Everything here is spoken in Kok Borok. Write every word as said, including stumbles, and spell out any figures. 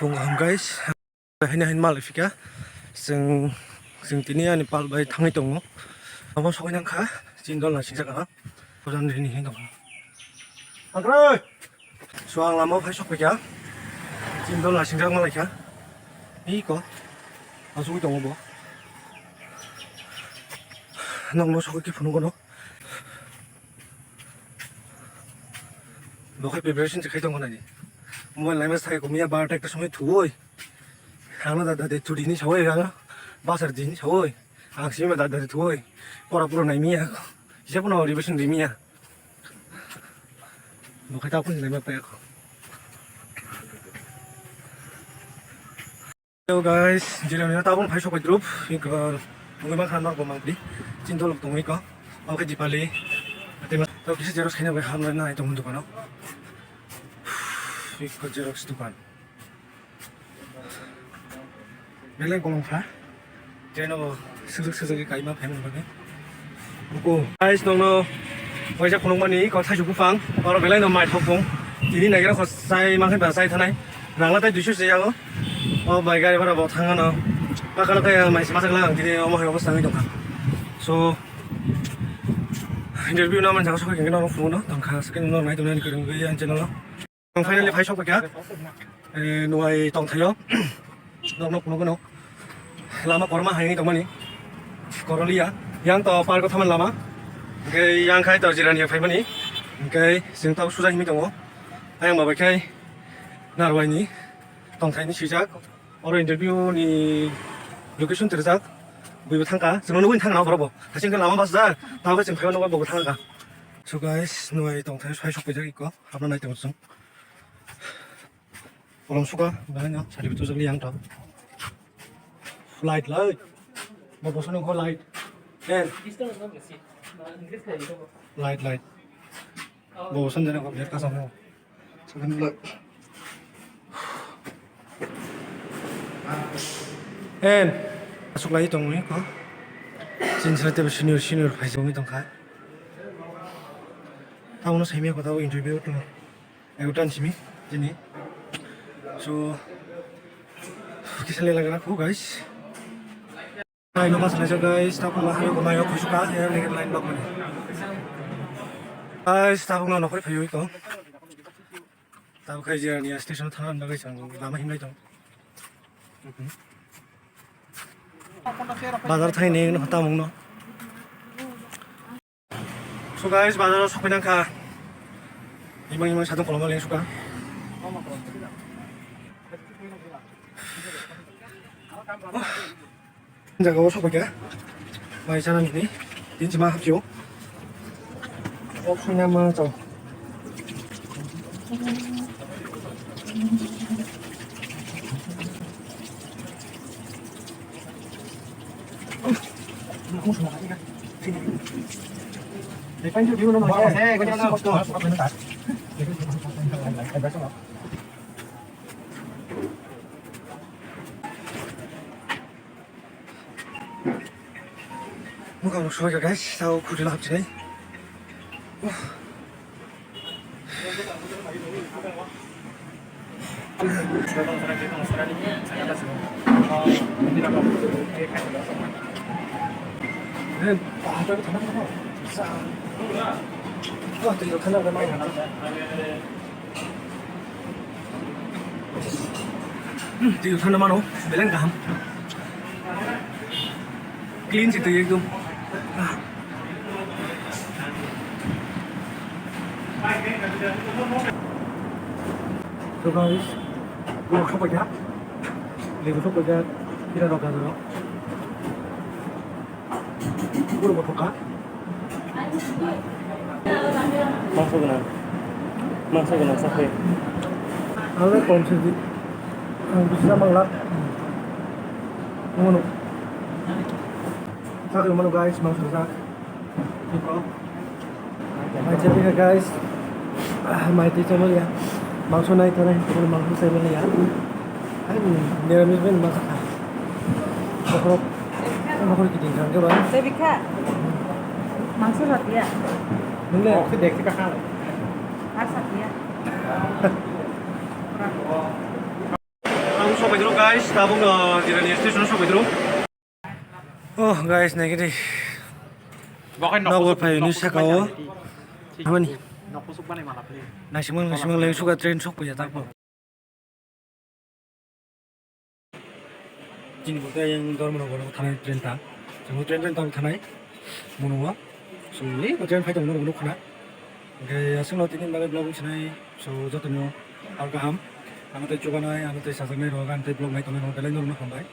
Tongo ham guys, haino haino malai phika. Chwng, chwng tini ani pal bai thangwi tongo. Abo sogwi nang kha, chini dol naisingsa kha. Pujan rini hin tongo. Angkrai! So ang lama phai sok phai kha. Chini dol naisingsa malai kha. Iko. Asugwi tongo bo. Nokno sogwi khe phunuk gono. Bo khai preparation se khai tongo nani. Mobile naima sai ko miya barta ekta somoi thuoi. Ano da da de churi ni sawoi ano. Basar din sawoi. Ang sima da da de thuoi. Pora pura nai miya. Isa puno revision di miya. Bo khai ta kun nai ma pa ko. Hello guys, jirani tabung phai sok group, iko tungwi ma khana bo mangdi, chini dolok tungwi ko, oke Dipali, ate ma to kisa xerox khaina bai hamlai nai tong dukano, iko xerox dukan, belai kolong kha, jeno bo sujak sujak kaima phaimani bagwi. Buku. Guys, nongno waisa khulukmani ko thaisu buphang, oro belai no mai thok bung. Tini nagira ko sai mangkhe ba sai thanai. Rangla tai duisu se yago. O bai gari bhara bo thangano. Pakala tai mai se masa lang tini omo hai obostha wngwi tongkha. So, interview na man jaga sokha kengno phone no tongkha, second no nai tongnani kwrwngwi ang channel o. Ang finally phai sok kha. Eh, nuai tongthaio. Nokno phunukgwno. Lama korma hai tongmani. Korolia. Yang to park thaman lama. Hingke yang khai to jirani phaimani. Hingke sing to suja himi tongo. Ayang babai khai narwai ni tongthai ni sijak. Oro interview ni location terjak. Buibo thangka. Sing nugui thangna borobo. Hasing lama bas jak. Tawke sing phaimani bo thangka. So guys, nuai tongthai phai sok paijak iko. Hapna nai tongo chwng. Kolom suka, bahai no, sari betul sekali yang tau. Light, light. Mau bosan kau light. Eh. Light, light. Mau bosan jana kau biar kasar mau. Second light. En. Asuk lagi tong ni ko. Chin sari tebe senior senior phai jong tong kha. Tau no sai mi ko tau interview tu. Ego tan simi, jini. So, kisa lela gara khu, guys. Ai, no pas naja, guys, tapung lah, ayo, kumayo, kusuka, ya, lega line bak mani. Guys, tapung lah, nokoi phayo iko. Tapung khai jia ni station thana, guys, ang lama himlai tong. Bazar thai ni, no, tamung no. So guys, bazar o sokoi nang kha. Imang imang sadong koloma leng suka. Jaga o sokoi kha. Mai sana nini. Din sima hapsio. Ok, sui nama chao. Mukang rok soi ka guys, sao khuri lap chinai. Twi thanda mano, beleng kaham. Clean si twi ekdom. So guys, borok sok paikha. Lebu sok paikha. Kira rok gajor rok. Borok bo thokha. Mangsa gwnang. Mangsa gwnang sakhe. Ang le kom se di. Ang bisi na mangla. Ngono. Sakhe mano guys, mangsa sak. Mai chapika guys. Ah, mai twi chamo ya. Mangso nai thanai, mangso sai mani ya. Ai, niramis ben mangsa kha. Bokhorok, bokhorok kiting kha, khe ba? Tei bikha? Mangso satya. Nung le? Mangso dekhi ka kha. Ar satya. Ura. Guys, tabuk, uh, Jirani station sokphaidru. Oh guys, naikhe de. Nokbar phaiyani saka o. Hamani. Naisimang, naisimang leng suka train sokphaiya tako. Chini bo tei yang Dharmanagar o thanai train ta. Chini train train ta thanai. Mono wa. So, ni train phai tong mono khna. Oke, aswk no tini bagwi vlog sinai. So, joto no al kaham. Ano tei chubanai, ano tei sajaknai rok, ano tei vlog nai tongnai rok, belai no hambai.